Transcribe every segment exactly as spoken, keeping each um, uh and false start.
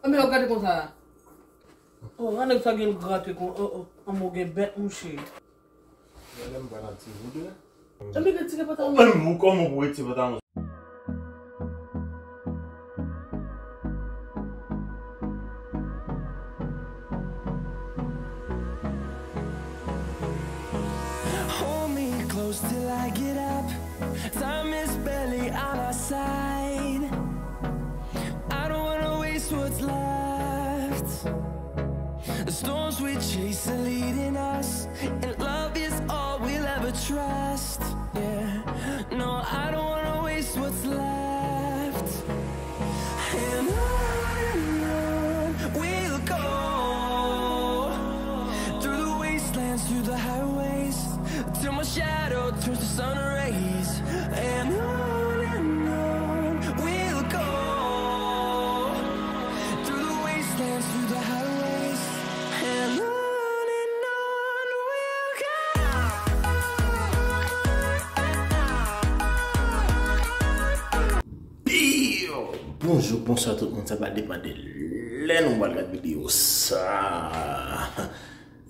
Anben, w ap gade konsa la. Oh, gade nèg sa gen l grate kon, oh, oh, anmò gen bèt mouche. Gade m pral nan ti voudou. Anben, retire pantalon. Anben, ou kòman pou retire pantalon? Hold me close till I get up. Time is barely on our side. I don't wanna waste what's left. The storms we chase are leading us, and love is all we'll ever trust. Yeah, no, I don't wanna waste what's left. And on and on we'll go, through the wastelands, through the highways, till my shadow turns to sun rays. And on and on we'll go, through the wastelands, through the highways. And on and on we'll go. Yo, bonjou, bonswa tout moun, sa va depann de lè nou pral gade videyo sa.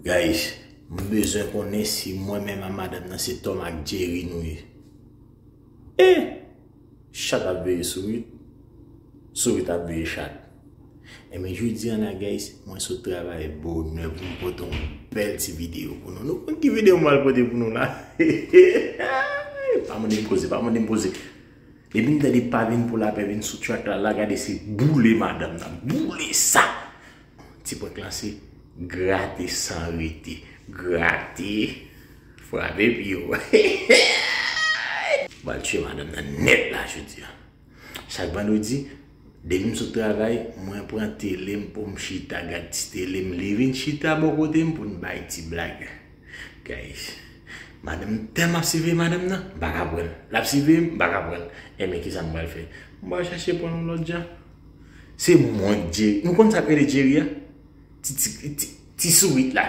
Guys, m bezwen konnen si mwen menm ak madanm nan se Tom ak Jerry nou ye. Eh! Chat ap veye sourit, sourit ap veye chat. Enben, jodi a la, guys, mwen sot travay bonè pou m pote yon bèl ti videyo pou nou. Nou konn ki videyo m pral pote pou nou la? Pa mande m koze, pa mande m koze. Depi m tande pa vin pou lapè vin sou track la, la gade se boule madanm nan, boule sa. Ti prank lan se grate san rete, grate, frape pye w. M pral tchwe madanm nan nèt la jodi a. Chak vandredi, depi m sot travay, mwen pran tele m pou m chita gad ti tele m, li vin chita bò kote m pou n bay ti blag. Guys, madanm m tèlman ap siveye madanm nan, m pa ka pran l. L ap siveye m, m pa ka pran l. Enben, kisa m pral fè? M pral chache pran yon lòt jan. Se mwen k Jerry. Nou konn sa k rele Jerry a? Ti, ti, ti, ti sourit la.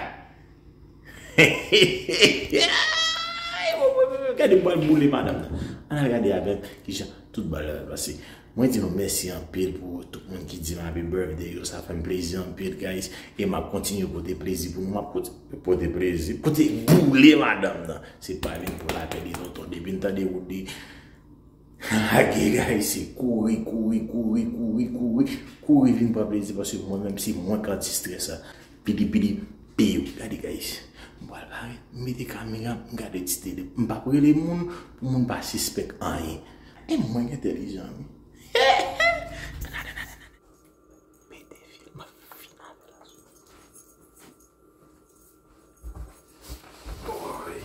Gade, m pral boule madanm nan. Ann al gade avè m kijan tout bagay la pase. Mwen di nou mèsi anpil pou tout moun ki di m happy birthday yo. Sa fè m plezi anpil, guys. E m ap kontinye pote plezi pou nou. M ap konti-, pote plezi. Pote boule madanm nan. Se pa vin pou lapè li tonton. Depi n tande Woody, lage, guys, se kouri, kouri, kouri, kouri, kouri, kouri vin pran plezi, paske mwen menm se mwen k anti strès la. Pidi, pidi, piw. Gade, guys. M pral pare, m mete kamera, m gade ti tele. M p ap rele moun, pou moun pa sispèk anyen. E mwen k entèlijan, wi. Mete fil, m ap fin avè l aswè. Oy.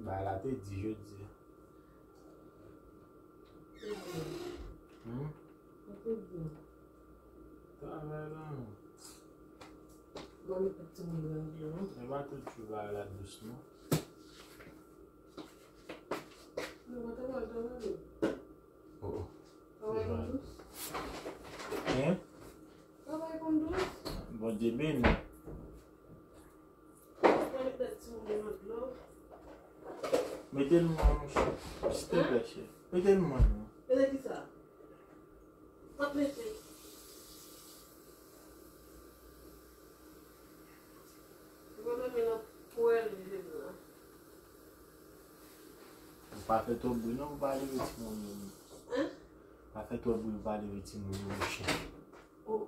Bagay la te di jodi a. Hmm? Travay la. Bon, li pa timoun nan vre, non? Men pa tout jou bagay la dous, non. Non, pa travay, travay, non. Oh, oh. Travay konn dous? Hein? Travay konn dous? Bondye beni. Mete l mwen, monchè. Silteplè, chè. Mete l mwen, non. Mete kisa? M ap mete. Ou konn men nan pwèl li la. Ou pa fè twòp bri non, ou pa leve timoun yo. Hein? Pa fè twòp bri, ou pa leve timoun yo, monchè. Oh.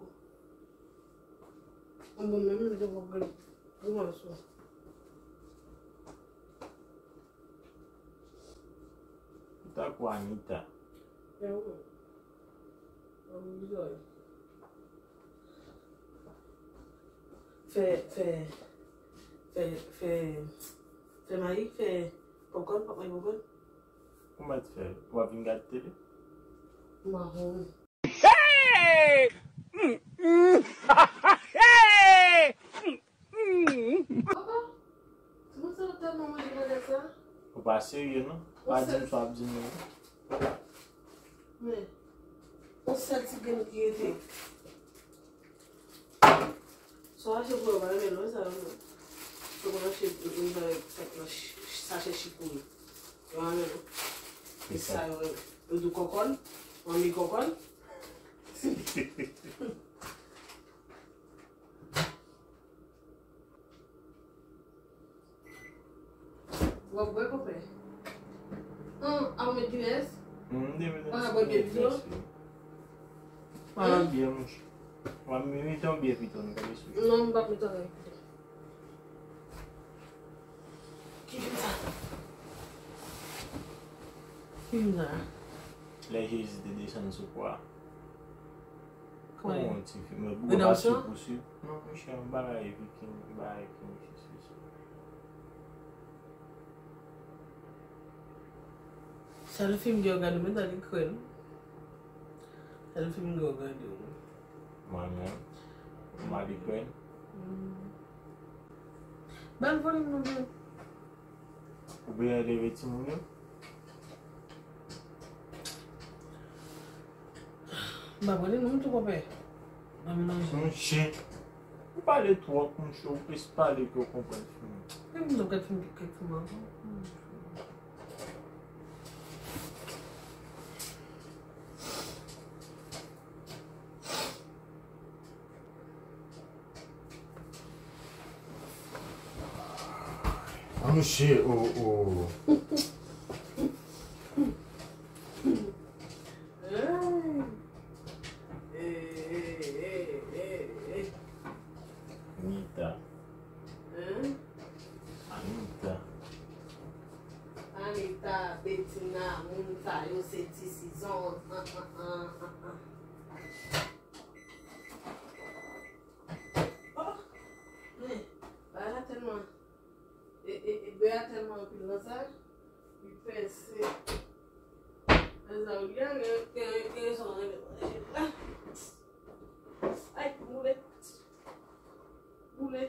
Bon, menm li te pran grenn grimas ou. Ou tankou Anita. E ou menm? Ou bizarre. Fè, fè, fè, fè, fè mayi, fè popcorn, p ap mayi popcorn. Ou mèt fè, w ap vin gade tele? M pa konn. Hey! Mm, mm. Hey! Mm, mm. Papa, se pou sa w tèlman manje bagay sa? Ou pa serye non. Pa di m sa w ap di m non. Men, yon sèl ti grenn ki rete. Sa w achte pou yo pa renmen non, sa yo non. Yo konn Mwen fè tèt nan ch- ch- sachè chikouri. Yo renmen non. E sa yo renmen. Yo di kòkòn. Manmi kòkòn. W ap bwè, konpè? An, a w met Guinness? M te met yon ti Guinness wi. An, byen, monchè. W ap mete yon byen pito, nou ka deside. Non, m p ap met anyen pito. Ki fim sa? Ki fim sa? Lè Jezi te desann sou kwa. Kòman yon ti fim? Redanmsyon? Non, monchè, yon bagay viking, bagay viking, sesi, sela. Sèl fim gen w gade, men tande krèn. Sèl fim gen w gade w. Mwen menm, m ale krèn. Ba l volim non, men. Ou bezwen leve timoun yo? M pa konnen non, m tou konpè. Nan melanje. Monchè, ou pale twòp, monchè, ou plis pale ke w konprann fim. Men m ap gad fim, kèk fim ankò. An, monchè, o, o. Anita. Anita. Anita, Betina, moun sa yo se ti sizon. Oh, men, bagay la tèlman, e, e, e, bè a tèlman anpil nan sa, li pèse. Nan sa, ou gen, gen, gen, gen rezon, gen, gen, ay, m boule. Boule.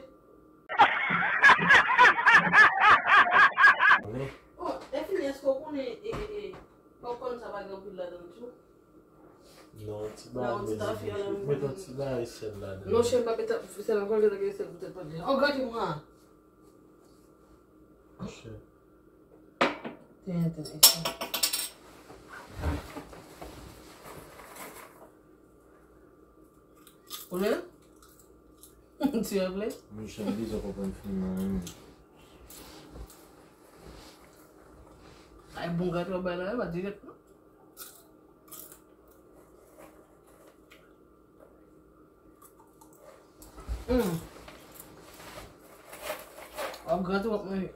Oh, Dèfini, èske w konnen, e, e, e, pòpkòn sa pa gen anpil ladan l tou? Non, ti bagay, mete yon ti bagay sèl ladan. Non, chè, m pa mete sèl ankò, gentan gen sèl poutèt pa gen. Oh, gade mwen! Chè. Tenten, tenten. Ou lè? Ti anglè? Monchè, m bezwen konprann fim nan, wi. Ay, bon gate w ap bay la, e pa dirèk, non. Mm. W ap grate, w ap manje.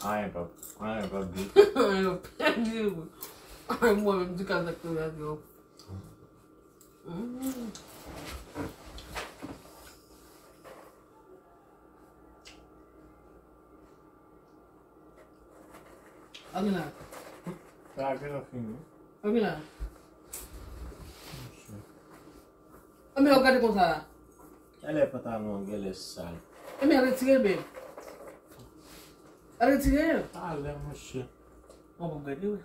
Anyen p ap, anyen p ap di. Anyen p ap di. Anyen mwen menm di kazak tou la di. Mm. Ann la. Sa a genlè fini. Ann la. Ann men w gade konsa. Talè pantalon an genlè sal. Ann men al retire l, babe. Al retire l. Talè, monchè. Mwen p ap gade wi.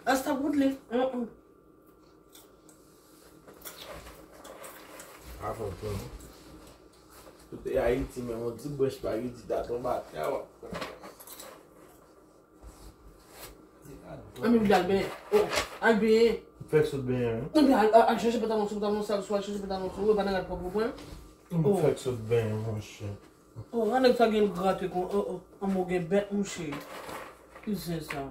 Asta bout li. Mm, mm. Avan tou, non. Tout e Ayiti, men yon ti branch pa Ayiti ta tonbe atè, w ap Ann, al benyen. Oh, al benyen. Fèk sot benyen, wi. Ann, al, al, al chèche pantalon sou, pantalon sal sou, al chèche pantalon sou, ou pa nan rad pwòp ou pran. Ann, fèk sot benyen, monchè. Oh, an nèg sa gen grate kon, oh, oh, an mò gen bèt, monchè. Ki zen sa?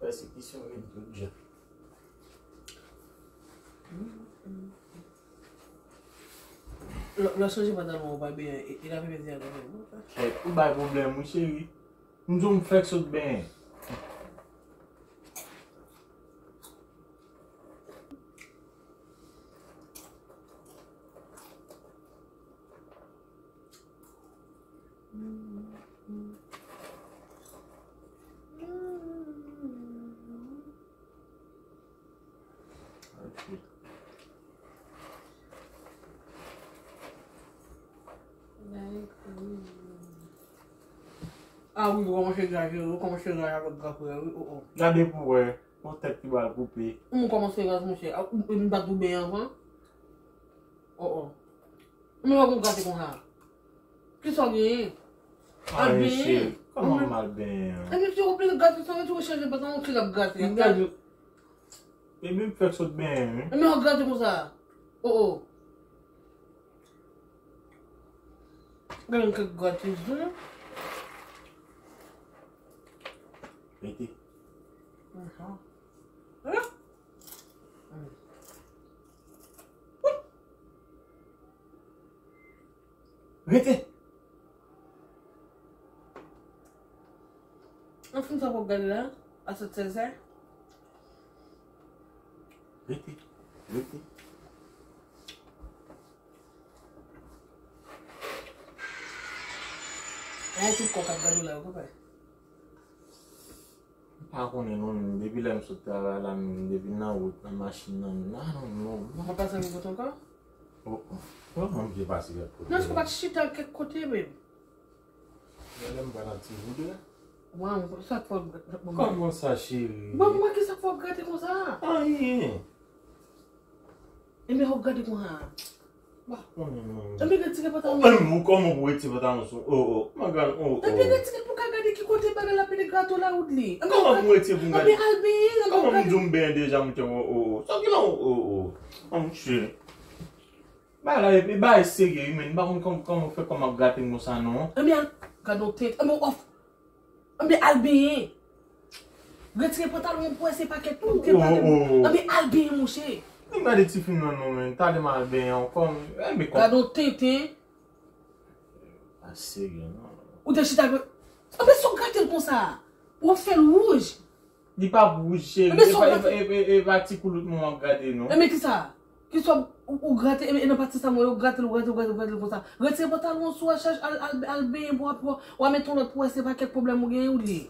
Pèsekisyon vin tout jan. Lè, lè w chanje pantalon w pa byen, e, e lapremidi a gade. Ou bay pwoblèm, wi, cheri. M di w m fèk sot benyen. Ah wi, ou kòmanse raz, ou kòmanse raz avèk gas ou, wi, oh, oh. Gade pou wè, yon tèt ki pral koupe. M kòmanse raz, monchè. Ah, ou, m pa t ou benyen anvan? Oh, oh. Men w ap gate konsa. Kisa w genyen? Al benyen. Kòman m al benyen an? Epi si w oblije gate san rete, w chanje pantalon, ki l ap gate? Epi m fèk sot benyen, wi. Men w ap gate konsa. Oh, oh. Gade m fèk gate, wi. Rete. Aha. Hein? Rete. Anfen, sa w ap gade la? A sèt sèz è? Rete. Rete. Ay, tout kò k ap gade w la, yo, konpè. M pa konnen non, menm depi lè m sot travay la, menm depi nan wout, nan machin nan, menm, I don't know. Ou pa pase nan wout ankò? Oh, oh. Kòman m te pase kèk kote? Non, èske w pa t chita kèk kote, menm? Genlè m pral nan ti wout la. Waw, sa k fè w... Kòman sa, cheri? Bon, mwen, kisa k fè w gate konsa? Anyen. Enben, w ap gade konsa. M pa konnen non. Enben, retire pantalon. Ou menm, ou kòman pou retire pantalon sou? Oh, oh. Magal, oh, oh. Enben, retire pou ka gade ki kote bagay la pede grato la wout li. Kòman pou retire pou m gade? Enben, al benyen, enben, kòman m di w m benyen deja, m te, oh, oh, oh. Sa ki la, oh, oh, oh. An, monchè. Bagay la, e, e bagay serye, wi, men. M pa konn kòm-, kòman fè kòm ap gate m konsa, non. Ebyen, gade yon tèt. Ebyen, w ap, ebyen, al benyen. Retire pantalon w pou wè se pakèt pou te pantalon. Ebyen, al benyen, monchè. M gade ti fim nan, non, men. Talè m al benyen ankò, m, ebyen, kòm... Gade yon tenten. Pa serye, non. Ou te chita, ebyen, sa w gate l konsa? W ap fè l wouj. Li p ap wouj, cheri. E pa, e pa, e pa, e pa ti koulout mwen w ap gade, non. Enben, kisa? Kisa w, ou grate, e, e nan pati sa mwen, ou grate l, ou grate l, ou grate l, ou grate l konsa. Retire pantalon sou a, chèch al, al, al benyen pou w, pou w, w a met yon lòt pou wè se pa kèk pwoblèm ou genyen ou li.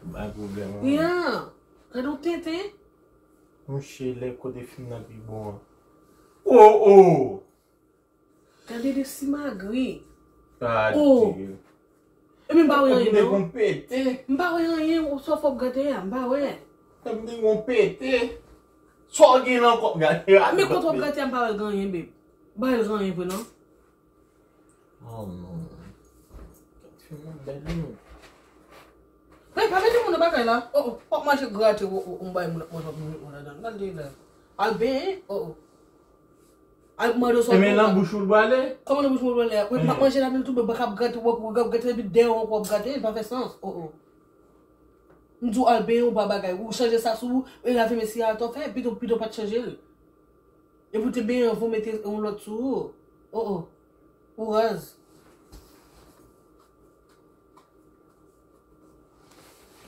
Bay pwoblèm, wi. Ya. Gade yon tenten. Monchè, lè kote fim nan pi bon an. Oh, oh! Gade de simagri. Oh! Epi m pa wè anyen, non. M pa wè anyen, sa w fè w ap gate a, m pa wè. M te gon pete. Sa w gen nan kò w gate a? Men kote w ap gate a, m pa wè l gen anyen, babe. M pa wè l gen anyen vre, non. Oh, non. Gade fim nan bèl, non. Hey, pa mete moun nan bagay la. Oh, oh, w ap mache grate, oh, oh, m bay moun ap manje, ap met moun ladan. Gade la. Al benyen, oh, oh. Al mande w sa w... Ebyen, nan bouch ou l prale? Kòman nan bouch mwen l prale a? Wi, m ap manje ladan tou, men bak ap grate, w ap, w ap grate, epi dèyè w ankò w ap grate, li pa fè sans. Oh, oh. M di w al benyen, ou pa bagay. Ou chanje sa sou ou, e lave men si a atò fè, pito, pito pa t chanje l. Epi w te benyen anvan w mete yon lòt sou ou. Oh, oh. Ou raz.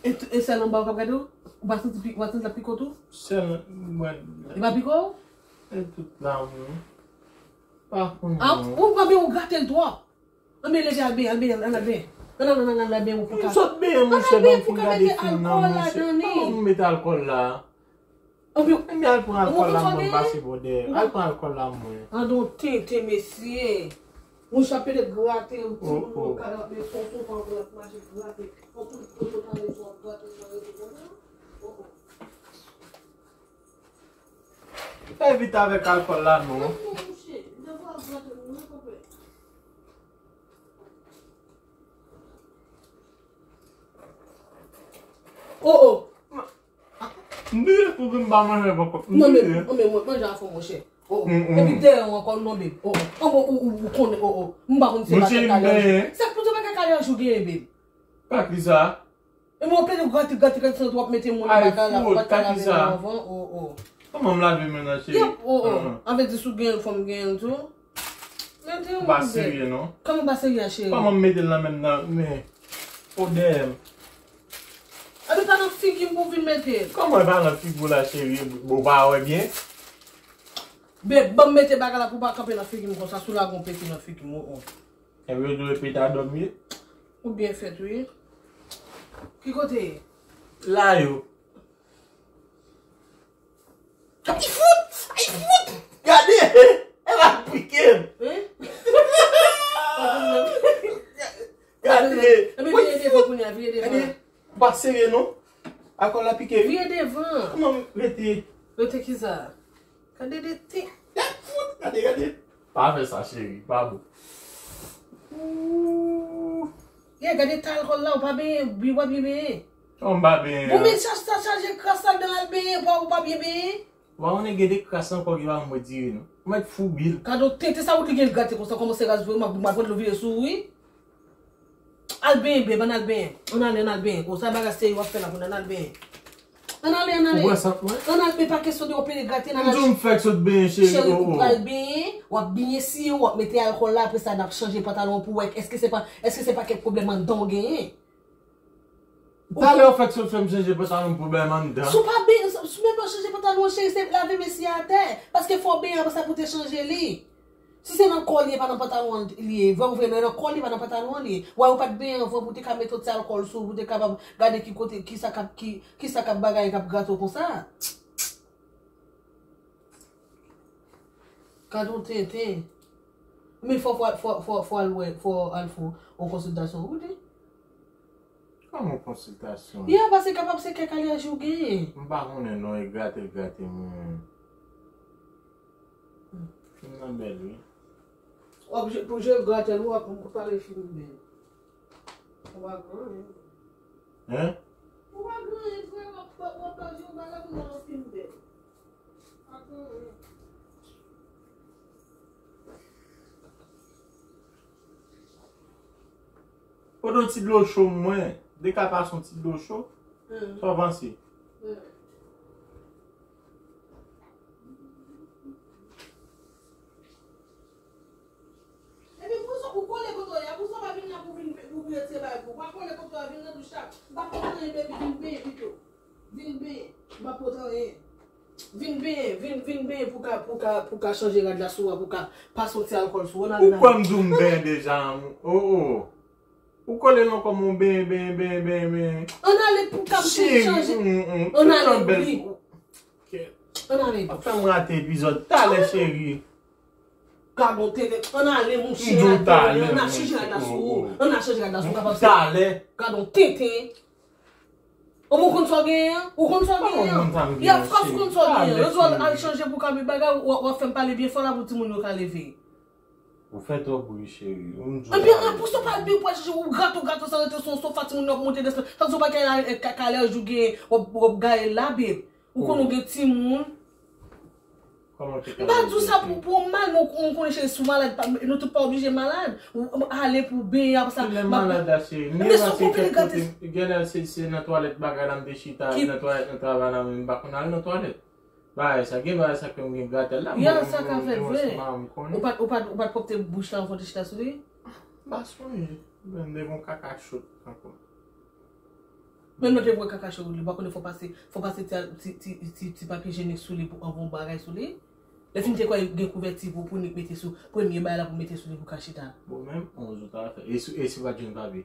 E, e sèl anba w k ap gade w? Ou pa santi pi, ou pa santi l ap pike w tou? Sèl, mwen. Li pa pike w? E tout la, mwen. Pa konn non. Ou pa byen, ou gate l twòp. Anben, leve al benyen, al benyen, al benyen. Ann al, ann al, ann al benyen pou ka. M sot benyen, monchè, ban m fin gade fim nan, monchè. Kòman m mete alkòl la? Ebyen, al pran alkòl la, mwen pase bò dèyè. Al pran alkòl la, mwen. An don tenten, mesye. Monchè ap pede grate, yon ti moun nan kay la, men fò w konprann, w ap mache grate. Fò w konn kote w ta rete, w ap grate, w ap rete konsa. Oh, oh. Evite avèk alkòl la, non. Non, non, monchè. Devan w ap grate, non, konpè. Oh, oh. M bliye tou, m pa manje pòpkòn. M bliye. Non, men, men, men, manje a fò, monchè. Oh, oh. Epi dèyè w ankò, non, babe. Oh, oh. Anbo, ou, ou, ou konnen, oh, oh. M pa konn se pa kèk kalè. Sa k pou di pa kèk kalè jou genyen, babe? Pa ki sa? E mwen plede gate, gate, gate, san w ap mete moun nan bagay la, ou pa t ka lave men w anvan, o, o. Kòman m lave men nan, cheri? Yep, o, o. Anfen, di si w genyen l, fò m genyen l tou. Mete yon pa serye, non. Kòman pa serye a, cheri? Kòman m mete l nan men m nan, men, o, dèyè m. Epi pa nan figi m pou w vin mete l. Kòman e pa nan figi w la, cheri? Ou pa wè byen? Babe, ban m mete bagay la pou w pa kanpe nan figi m konsa, si w lage yon pete nan figi m, o, o. Ebyen, yo dwe pete a dòmi. Ou byen fèt, wi. Ki kote ye? La yo. Ay fout! Ay fout! Gade! E la pike m! Hein? Gade! Ebyen, vire devan kounye a, vire devan. Gade! Pa serye non. Akò la pike. Vire devan. Kòman m rete? Rete kisa? Gade de ti. Gade fout! Gade, gade. Pa fè sa, cheri. Pa bon. Ooh. Yeah, gade ta alkòl la, ou pa benyen, bi w pa byen benyen. Kòman m pa benyen? Bon, men chache sa, chaje kras ladan, al benyen, pa, ou pa byen benyen. Ou pa konnen gen de kras ankò ki pa mwen dire non. Ou mèt fou bil. Gade yon tenten sa ou te gen gate konsa, kòmanse raz vre, m ap, m ap pran dlo vire sou ou, wi. Al benyen, beb, ann al benyen. Ann ale, ann al benyen. Konsa bagay serye w ap fè la pou n, ann al benyen. Ann ale, ann ale. Ou pran sant mwen? Ann al, men pa kesyon de w ap pede gate, ann al. M di w m fèk sot benyen, cheri, cheri, o, ou o. Pral benyen, w ap benyen si w ap mete alkòl la, apre sa n ap chanje pantalon pou wè èske se pa, èske se pa kèk pwoblèm anndan w genyen. Talè w fèk sot fè m chanje pantalon m pwoblèm anndan. Si w pa benyen, si menm lè w chanje pantalon an, cheri, se lave men si atè. Paske fò w benyen apre sa pou w te chanje li. Si se nan kò l ye, pa nan pantalon an li ye. Vrè ou vre, nan, nan kò l ye, pa nan pantalon an li ye. Wè, ou pa t benyen anvan pou w te ka mete yon ti alkòl sou ou, pou w te kapab gade ki kote, kisa k ap, ki, kisa k ap bagay k ap grate w konsa. Gade yon tenten. Men fò, fò, fò, fò, fò al wè, fò al fè yon konsiltasyon, ou konnen. Kòman konsiltasyon? Ya, paske kapab se kèk alyèji w genyen. M pa konnen non, e grate, grate mwen. Fin nan bèl, wi. W ap je-, pou je grate l, w ap pale fin bèl. Ou pa gen anyen. Hein? Ou pa gen anyen, frè, w ap, w ap, w ap pale yon bagay pou nan fin bèl. Pa gen anyen. Pote yon ti dlo cho mwen. De ka pase yon ti dlo cho. Sa w panse? Epi pou sa ou kole kote w ye a, pou sa w pa vin la pou vin, pou vin retire bagay pou ou. Pa kole kote w a, vin nan douch la. M pa pot anyen, baby, vin benyen pito. Vin benyen. M pa pot anyen. Vin benyen, vin, vin benyen pou ka, pou ka, pou ka chanje rad la sou ou a, pou ka pase yon ti alkòl sou ou. Ann al. Ou kwè m di w m benyen deja, o, o. Ou kole l ankò, m benyen, benyen, benyen, benyen, benyen. Ann ale pou ka chanje. Ann ale, wi. Ann ale. Ap fè m rate epizòd talè, cheri. Gad yon tenten. Ann ale, monchè, ann al chanje rad la sou ou. Ann al chanje rad la sou ou, kapab se talè. Gad yon tenten. Ou konn sa w genyen an? Ou konn sa w genyen an? Ya, fòs ou konn sa w genyen an. Yo di w al, al chanje pou ka met bagay, w, w ap fè m pale byen fò la pou timoun yo ka leve. Ou fè twòp bri, cheri. Ebyen, an plis, ou pa byen pral chanje, ou gate, ou gate, sa rete sou yon sofa, timoun yo ap monte desann. Sa di w pa ka, ka, ka lè jou gen, w ap, w ap gaye la, babe. Ou konnen w gen timoun. M pa di w sa pou, pou w mal, men w konnen cheri, si w malad, pa, nou tout pa oblije malad. Ou, ou ale pou benyen, apre sa, lè m malad la, cheri, m devan se kèk kote, genlè se, se nan twalèt bagay la m te chita, nan twalèt nan travay la, men m pa konn al nan twalèt. Bagay sa, gen bagay sa ke m gen gratèl la, mwen, mwen, mwen, mwen, mwen, mwen konnen. Ou pa t, ou pa t, ou pa t pwòpte bouch la anvan w te chita sou li? M pa sonje. Men m te gon kaka chot ankò. Menm lè w te pran kaka cho ou li, ou pa konnen fò pase, fò pase ti, ti, ti, ti, ti papye jenik sou li pou anvan yon bagay sou li. Lè fini te kwè gen kouvèti pou, pou nik mete sou, premye bagay la pou mete sou li pou ka chita. Bon, menm onz ou ta fè. E si, e si w pa t jwenn papye?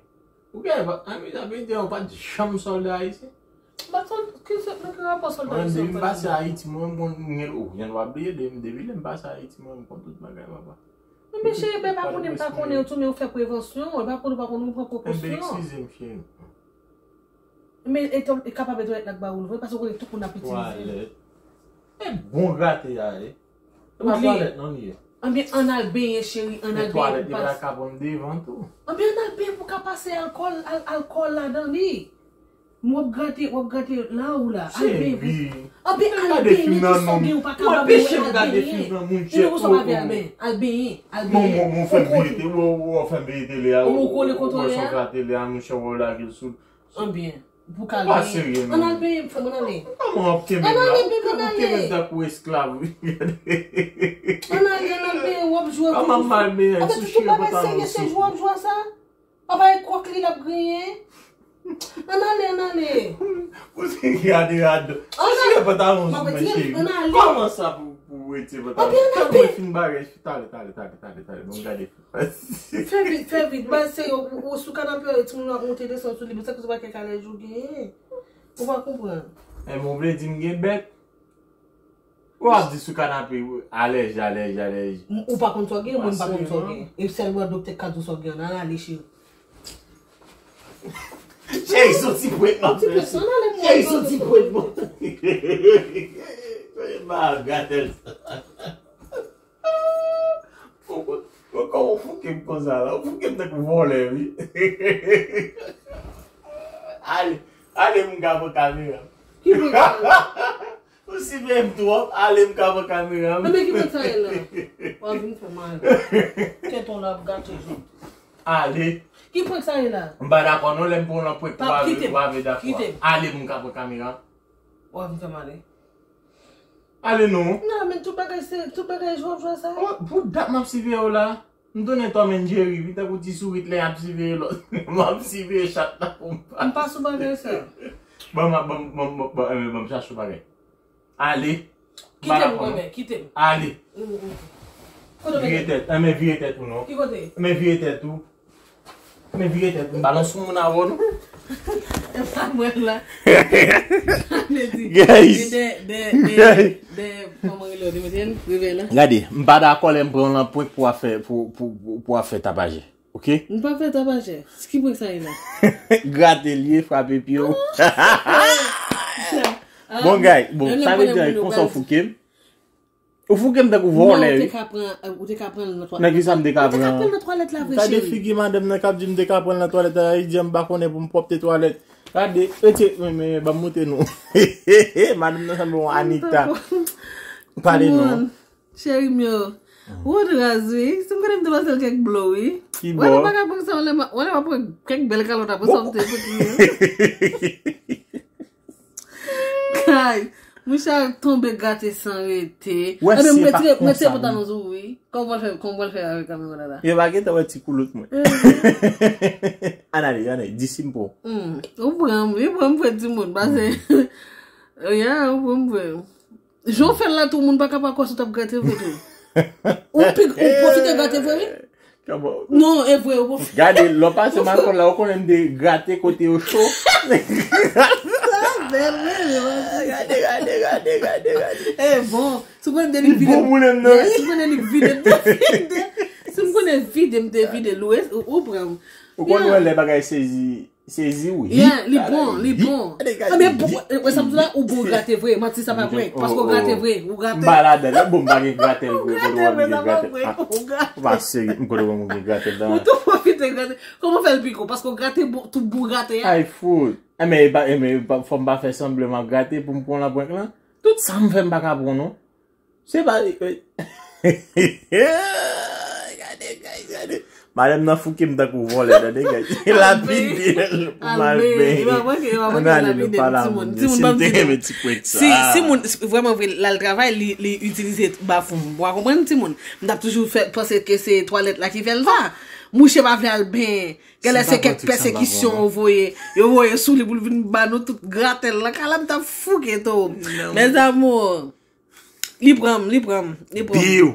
Ou gen pa, ann, men sa vle di ou pa t janm sòlda ayisyen? M pa t sòl-, ki sòl-, nan ki rapò sòlda ayisyen ak sòlda blan? Mwen, depi m pase Ayiti, mwen, mwen, mwen, ou gen dwa bliye de m, depi lè m pase Ayiti, mwen, m konn tout bagay, papa. Ebyen, cheri, ben, pa konnen, m pa konnen, ou tou, men ou fè prevansyon, e pa konnen, ou pa konnen, ou pran prekosyon. Ebyen, eskize m, cheri. Men, e, e kapab e twalèt la k ba ou l vre, paske ou konnen tout moun ap itilize l. Twalèt. E bon grate a, e. Se pa twalèt non li ye. Ebyen, ann al benyen, cheri, ann al benyen. Men twalèt li pa ka pran m devan tou. Ebyen, ann al benyen pou ka pase alkòl, al-, alkòl ladan li. M w ap grate, w ap grate la ou la. Al benyen pou. Cheri. Ebyen, al benyen, men ki sa w gen ou pa ka ba mwen, al benyen. Ebyen, pou sa w pa vle al benyen. Al benyen, al benyen. Ou kole. Ou kole kote w ye a? Ebyen. Pou kalme. Pa serye, non. Ann al benyen, frè m, ann ale. Kòman w ap kenbe m la? Ann ale, bebe, ann ale. Ou kenbe m tankou esklav. Ann ale, ann al benyen, w ap jwe. Kòman m mal benyen? Sou chire pantalon sou. Tout bagay serye, se jwe w ap jwe sa? Apa e kòk li l ap griyen? Ann ale, ann ale. Ou te gade adan. Ann ale. Chire pantalon sou mwen, cheri. Ann ale. Kòman sa pou, pou retire pantalon? Ann ale. Mwen fin bagay. Talè, talè, talè, talè, talè. Bon, gade. Fè vit, fè vit. Baz, se yo, ou, ou sou kanape, timoun yo ap monte desann sou li. Bon, sa ki sou pa kèk alèj ou genyen? Ou pa konprann. E, bon, vle di m gen bèt? Ou ap di sou kanape, alèj, alèj, alèj. M- Ou pa konn sa w gen, mwen m pa konn sa w gen. E sèl lè doktè ka di w sa w gen, ann ale, cheri. Cheri, se yon ti pwent m ap fè. Cheri, se yon ti pwent m ap fè. Soyez ma gratèl. Kòman w fouke m konsa la? Ou fouke m tankou vòlè, wi. Ale, ale, m ka pran kamera. Ki pran kamera? Ou siveye m twòp, ale m ka pran kamera m. Ebyen, ki prank sa ye la? W ap vin fè mal. Tenten w la ap gate jodi. Ale. Ki prank sa ye la? M pa dakò non, lè m pran w nan prank, w ap vin dakò. Ale m ka pran kamera. W ap vin fè mal. Ale non. Non, men tout bagay se, tout bagay jwe w ap jwe sa. Oh, pou dat m ap siveye w la. M tounen Tom and Jerry, wi, tankou ti sourit lè y ap siveye lòt. M ap siveye chat la pou m pa. M pa sou bagay sa. Ban m, ban m, ban m, ban m, ban m chache yon bagay. Ale. Kite m, kite m. Ale. Vire tèt. Enben vire tèt ou non. Ki kote? Enben vire tèt ou. Enben vire tèt ou. M pa nan sou moun avè w non. E pa mwen la. Guys. De, de, de, de, kòman rele yo, de mete l, revèy la. Gade, m pa dakò lè m pran w nan prank pou w ap fè, pou, pou, pou, pou w ap fè tapajè. Ok? M pa fè tapajè. Ki prank sa ye la? Grate l ye, frape pye w. Bon, guys, bon, sa vle di konsa w fouke m. Ou fouke m tankou vòlè, wi. Ou te ka pran, ou te ka pran l nan twalèt. Nan ki sa m te ka pran? Ou te ka pran l nan twalèt la vre, cheri. Gade figi madanm nan k ap di m te ka pran l nan twalèt la, li di m pa konnen pou m pwòpte twalèt. Gade, retire, men, men, ban m montre nou. Madanm nan sanble yon Anita. Pale non. Cheri m yo. Wòd raz, wi. Si m konnen m te pase l kèk blo, wi. Ki bò? Wè, nou pa ka pran sa, wè, lè m ap pran kèk bèl kalòt apre sa, m te fout li. Kay, mouche a tonbe gate san rete. Wè, si e pa konsa, pantalon sou, wi. Kòman w pral fè, kòman w pral fè avèk kamera la? Yo pa gentan wè ti koulout mwen. Ann ale, ann ale, di si m pran. Ou pran m, wi, pran m frè timoun, pase. Ya, ou pran m frè. Jan w fè l la tou, moun pa ka pa kwè si w t ap grate vre tou. Ou pi, ou pwofite grate vre, wi. Non, e vre, ou pwofite. Gade, lè w pase makòl la, ou konnen m te grate kote yo cho. Gade, gade, gade, gade, gade. E bon, si w konnen m te vide m, si w konnen m vide m, te vide. Si m konnen vide m, te vide l, ou, ou pran m. Ou konn wè lè bagay sezi. Sezi wi. Yeah, li bon, li bon. Anben bon, e, sa m di la, ou bon grate vre, manti sa pa prank. Paske w grate vre, ou grate. M pa ladan, lè bon m pa gen gratèl vre, kote w wè m gen gratèl. Ou pa serye, m kote w wè m gen gratèl dan. Ou tou pwofite grate. Kòman fè l pi gwo? Paske w grate tou bon grate a. Ay fout. Enben, enben, fò m pa fè sanblan m ap grate pou m pran la prank lan. Tout sa m fè m pa ka pran non. Se pa. Gade, gade, gade. Madanm nan fouke m tankou vòlè, tande, gade. Lapide l pou m al benyen. Ann ale, nou pa la moun yo. Si m te renmen ti prank sa. Si, si moun, vrèman vre, l al travay, li, li itilize bafon. Ou pa konprann, timoun? M t ap toujou fè, panse ke se twalèt la ki fè l sa. Mouche pa vle al benyen. Genlè se kèk pèsekisyon yo voye, yo voye sou li pou l vin ba nou tout gratèl nan kay la, m t ap fouke tou. Mes amours. Li pran m, li pran m, li pran m. Biw.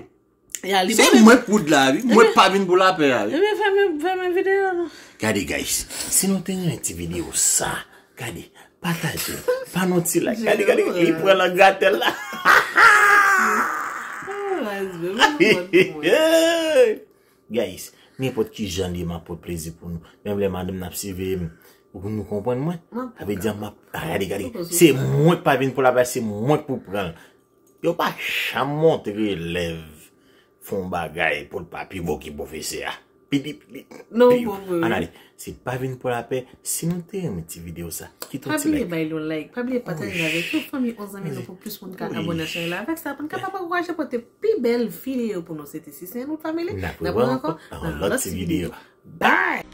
Ya, li pran m. Se mwen k poud la, wi. Mwen k pa vin pou lapè a, wi. Ebyen, fèmen, fèmen videyo, non. Gade, guys, si nou te renmen ti videyo sa, gade, pataje, ba nou ti like. Gade, gade, li pran nan gratèl la. Guys, nenpòt ki jan li ye, m ap pote plezi pou nou. Menm lè madanm nan ap siveye m, nou konprann mwen? Sa vle di m ap, a, gade, gade. Se mwen k pa vin pou lapè, se mwen k pou pran l. Yo pa janm montre elèv fè yon bagay pou l pa pi bon ke pwofesè a. Pidi, pidi, piw. Ann ale. Se pa vin pou lapè. Si nou te renmen ti videyo sa, kite yon ti like. Pa bliye bay yon like, pa bliye pataje avèk tout fanmi, yon zanmi nou pou plis moun ka abòne ak chanèl la. Avèk sa, pou n kapab ankouraje pote pi bèl videyo pou nou. Se te Sisyen Wood Family. N ap rewè ankò nan yon lòt ti videyo. Bye!